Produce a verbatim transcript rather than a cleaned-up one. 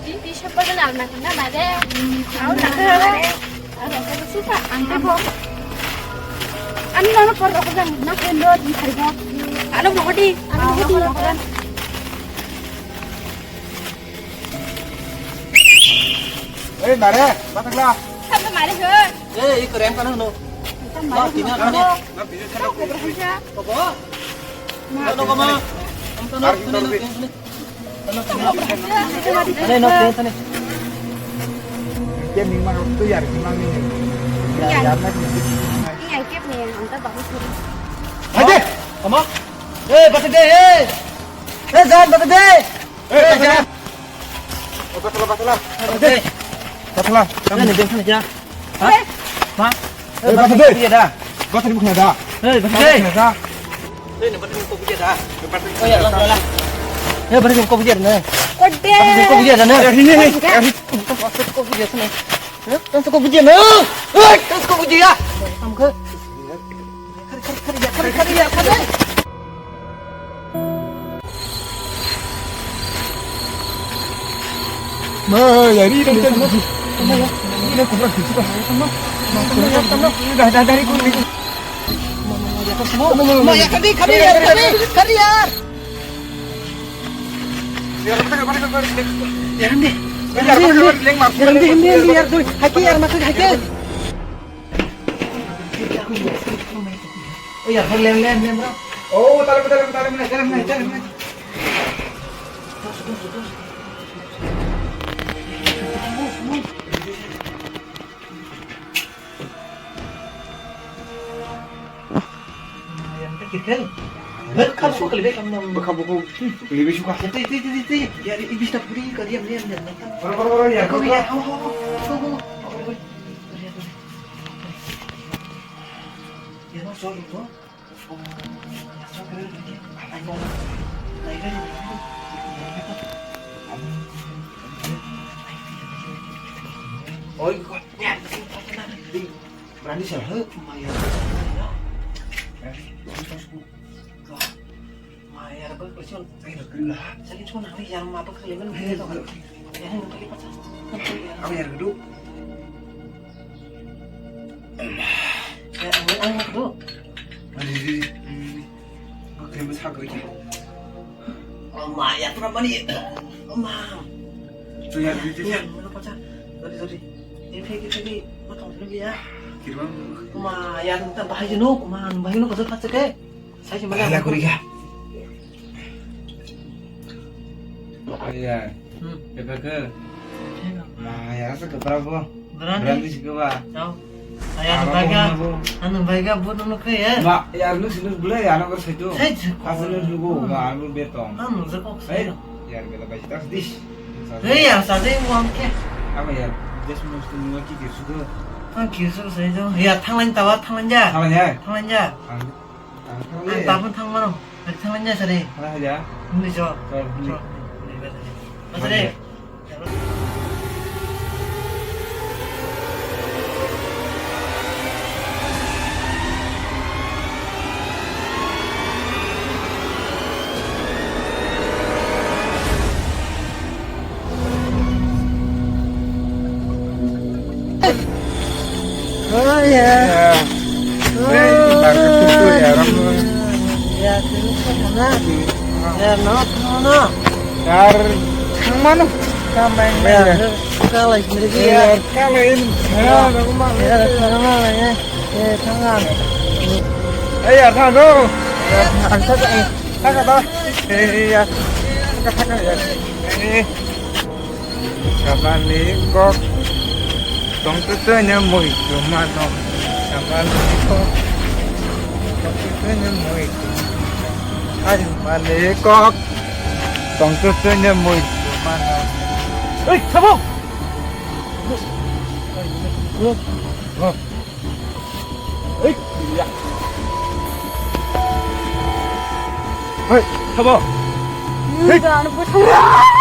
Tini tisa pajan alna kena mare. Au na kena mare. Au na kena suka. Ang tebo. Ani nono por rok jang na kendo di khaibo. Ano mo di. Ano mo di. Ei, mare, batakla. Sab mare ho. Ei, iko rem kana no. Ba, tina kana. Ba, tina kana. Ko bo. Ano ko ma. Ang tano. Tane, no, tane, tane. Kep ni ma rok tu yar, ni ma ni. Yar, yar na ni. Iya, kep ni, ang ta bagus ni. Hade! Ama? Eh, bata de, eh! Eh, jan, bata de! Eh, bata de! Bata la, bata la. Bata la. Ni, ni, ni, ni. Ha? Ma? Eh, bata de. Iya da. Bata de bukan da. Eh, bata de. Bukan da. Eh, ni bata de kau puja da. Oh ya, lang, lang. Eh, bata de kau puja da. Kode. Bata de kau puja da. Eh, ni, ni, ni. Bata de kau puja da. Eh, bata de kau puja da. Eh, bata de kau puja ya. Kamu ke? Kari, kari, kari, ya, kari, kari, ya, kari. Ma, ya, ri, ri, ri, ri. Ri, ri, kubra, kubra. Dah, dah, dah, ri, ri, ri. Ma, ya, kari, kari, ya, kari, kari, ya. Yarande. Yarande, yarande, yarande, yarande, yarande, yarande, yarande. Hai ke, yar, masa hai ke. Oh, yar, lem, lem, lem, bro. Oh, talam, talam, talam, talam, talam. Yang tak kira. Bek kamu kok lebih kamu. Bek kamu kok lebih suka. Tei, tei, tei, tei. Ya, ini bisa putih kali yang dia, dia. Bro, bro, bro, ya, bro, bro. Ya, ho, ho, ho. Ho, ho. Ya, no, sorry, bro. Oi, kok. Berani salah, he? Maya. Maya, apa kau cakap? Saya cuma nak lihat yang apa kau lihat. Yang itu lipat saja. Apa yang duduk? Ya, ang, ang, ang, ang. Mari, mari, mari. Bakri mo sagri kya? Oh, ma, ya, pura mani. Oh, ma. Tu ya, ya, di, di, ya, ya. Mana pacha? Sorry, sorry. Ini fake, fake. Matang dulu ya. Kirman. Oh, ma, ya, tentang bahaya no, ma, bahaya no, pasal pacha ke. Saya cuma. Ala kuri kya? Iya. Hmm. Bebek ke? Iya. Nah, ya, rasa ke berapa? Berani. Berani sih ke, Pak? Tahu. Ayah, apa baga. Pun, apa? Anu baga buat anu ke ya? Ma, ya, lu sih, lu boleh ya, anak bersatu. Saya juga. Asal lu dulu, hmm. Ma, anu betong. Anu, saya kok. Eh, saya. Ya, bela baca tas dis. Hei, ya, saya uang ke. Apa ya? Just mesti mau kiki sudah. Kan kiki sudah saya itu. Ya, tangan tawa, tangan ja. Tangan ja? Tangan ja. Tangan. Ang tabuk thang mano. Ari thang manya sari. Mana saja? Hindi jo. Sir, hindi. Hindi ba sari. Ba sari. Oh, ya. Ya. Oh. Hei, bagus itu ya, orang. Ya, itu mana? Ya, no, no, no. Yar, yang mana? Kameng ya. Ya, kalau ini. Ya, kalau ini. Ya, ya, aku mau. Ya, sama ya. Ya, tangan. Eh, ya, tahu. Ya, angkat, angkat, angkat. Eh, ya. Angkat, angkat, ya. Eh. Samani kok tong tu tu nya mui tu mano. Samani kok tong tu tu nya mui tu. Hai mani kok tong tu tu nya mui tu mano. Hei, sabo. Hei, ya. Hei, sabo. Hei. Jangan putus.